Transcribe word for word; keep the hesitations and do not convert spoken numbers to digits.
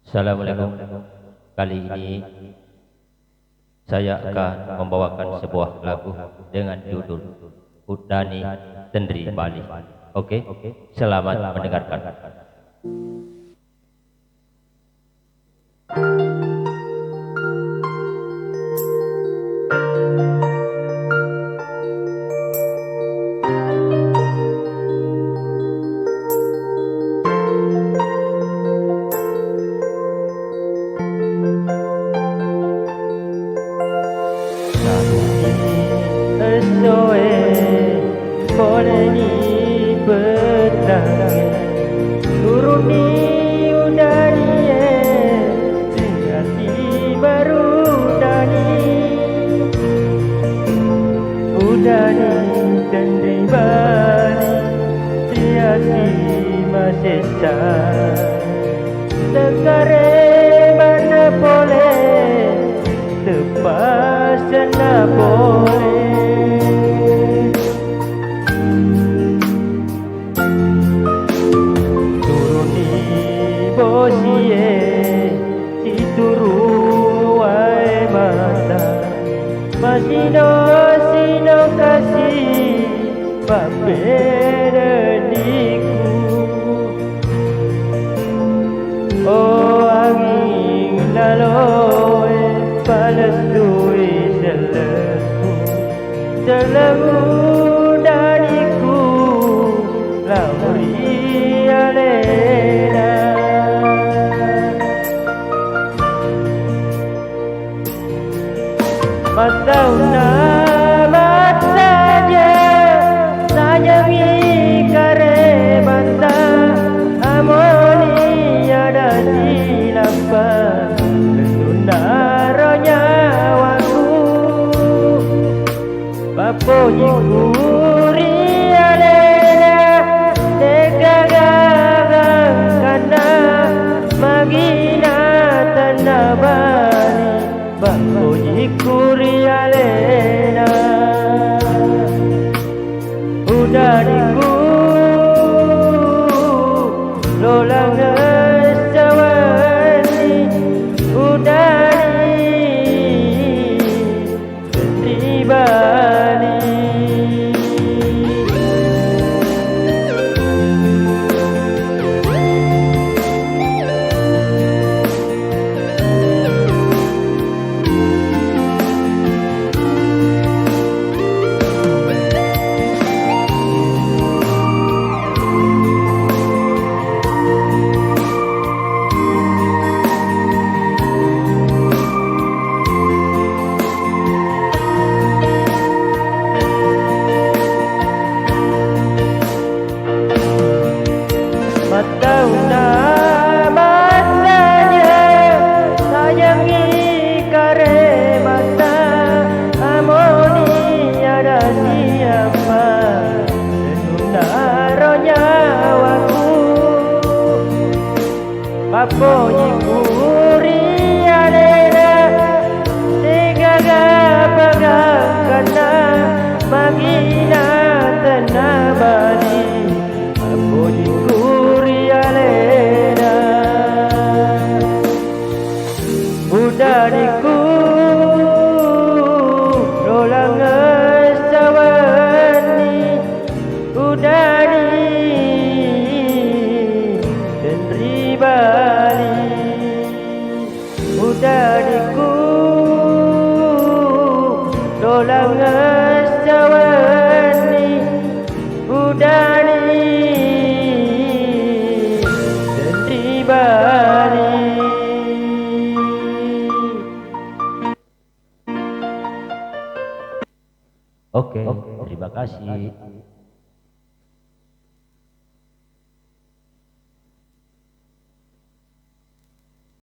Assalamualaikum. Kali ini saya akan membawakan sebuah lagu dengan judul Uddani Tenri Bali. Oke, selamat mendengarkan. Naruki essoe poleni pettangnge, turunni udanie, riati barudani. Udani tenri bali, riati masessa. Tengkare manna pole, teppasenna pole. Turuni bosie, situru wae mata, masino-sino kasi papperenniku. O anging naloe, palessui sellengku, selleng udaniku lao ri alena. Mattaunna mattajeng, tajengngi karematta, amoni ada silappa, lettunnaro nyawaku. Pappojiku ri alena, degaga gangkanna, magina tenna bali. Pappojiku ri alena, udaniku lolang sawenni, udani tenri bali. Mattaunna mattajeng, tajengngi karematta, amoni ada silappa, lettunnaro nyawaku. Pappojiku ri alena, degaga pagangkanna, magina tenna bali. Pappojiku ri alena, udaniku lolang sawenni, udani tenri bali. Udaniku lolang sawenni, udani tenri bali. Oke, terima kasih.